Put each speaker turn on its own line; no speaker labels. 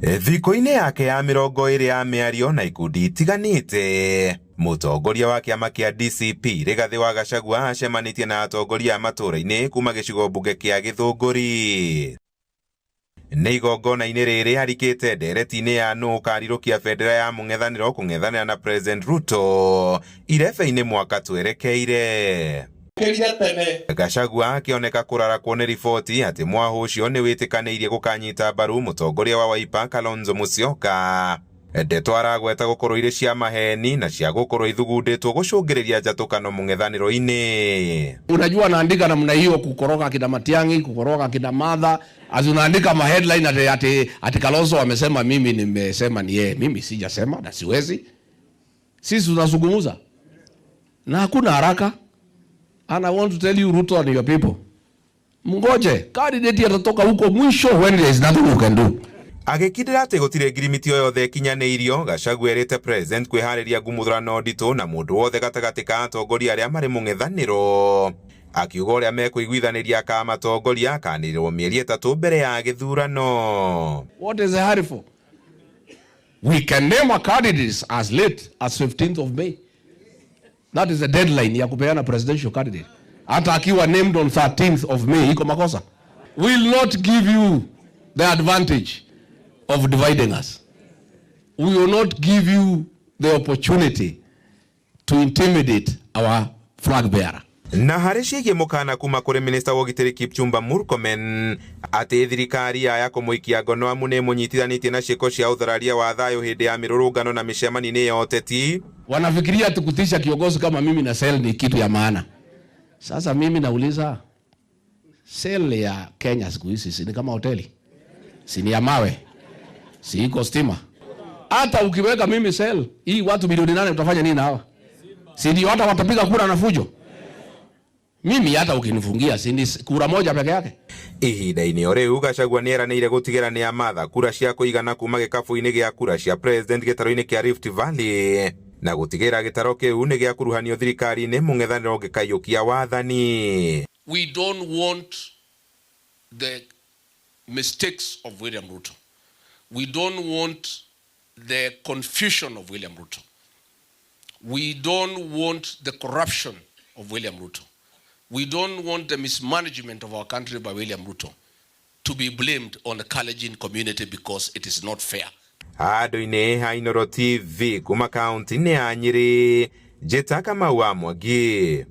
Thikũ-inĩ yake ya 20 ya mĩario na ikundi itiganĩte, mũtongoria wa kĩama kĩa DCP Rigathĩ wa Gachagua acemanĩtie na atongoria a matũũra-inĩ kuma gĩcigo mbunge kĩa Gĩthũngũri. Nĩ igongona-inĩ rĩrĩ arikĩte ndereti-inĩ ya nũ ũkarirũkia bendera ya mũng'ethanĩro kũng'ethanĩra na President Ruto irebe-inĩ mwaka twerekeire. Gachagua akĩoneka kũrarakwo nĩ riboti atĩ mwahũ ũcio nĩ wĩtĩkanĩirie gũkanyita mbaru mũtongoria wa Wiper Kalonzo Musyoka. Ndeto aragweta gũkorwo irĩ cia maheni na cia gũkorwo ithugundĩtwo gũcũngĩrĩria njatũkano mũng'ethanĩro-inĩ.
Unajua anaandika namna hiyo kukoroga kina Matiang'i, kukoroga kina Martha. As unaandika ma headline ati, ati, ati Kalonzo amesema, mimi nimesema ni yeye. Mimi sijasema na siwezi. Sisi tunazungumza na hakuna haraka. And I want to tell you, Ruto and your people, mngoje candidate atatoka huko mwisho when there is nothing you can do.
Agĩkindĩra atĩ gũtirĩ ngirimiti o yothe ĩkinyanĩirio, Gachagua erĩte President kwĩharĩria ngumuthũrano nditũ na mũndũ wothe gatagatĩ ka atongoria arĩa marĩ mũng'ethanĩro. Akiuga ũrĩa mekũiguithanĩria akamatongoria akanĩrĩrwo mĩeri 3 mbere ya gĩthurano.
What is the hurry for? We can name our candidates as late as 15th of May. That is the deadline ya kupeana presidential candidate. Hata akiwa named on 13th of May, iko makosa. Will not give you the advantage of dividing us. We will not give you the opportunity to intimidate our flag bearer.
Na harĩ ciĩgiĩ mũkana kuma kũrĩ minista wa ũgitĩri Kipchumba Murkomen atĩ thirikari yaya kũmũikia ngono amu nĩ ĩmũnyitithanĩtie na ciĩko cia ũthararia wa thayũ hĩndĩ ya mĩrũrũngano na mĩcemanio-inĩ ya ũteti.
Wanafikiria ati kutisha kiongozi kama mimi na cell ni kitu ya maana. Sasa mimi nauliza, cell ya Kenya siku hizi si ni kama hoteli? Si ni ya mawe? Si iko stima? Hata ukiweka mimi cell, hii watu milioni 8 utafanya nini na hawa? Si ndio hata watapiga kura na fujo? Mimi hata ukinifungia si ni kura moja peke yake?
Ihinda-inĩ o rĩu Gachagua nĩ eranĩire gũtigĩra nĩ amatha kura cia kũigana kuma gĩkabũ-inĩ gĩa kura cia president gĩtarũ-inĩ kĩa Rift Valley na gũtigĩra gĩtaro kĩu nĩ gĩakuruhanio thirikari-inĩ mũng'ethanĩro ũngĩkaiyũkia wathani.
We don't want the mistakes of William Ruto. We don't want the confusion of William Ruto. We don't want the corruption of William Ruto. We don't want the mismanagement of our country by William Ruto to be blamed on the Kalenjin community because it is not fair.
Handũ-inĩ ha Inooro TV kuma kaunti-inĩ ya Nyĩrĩ, njĩta Kamau wa Mwangi.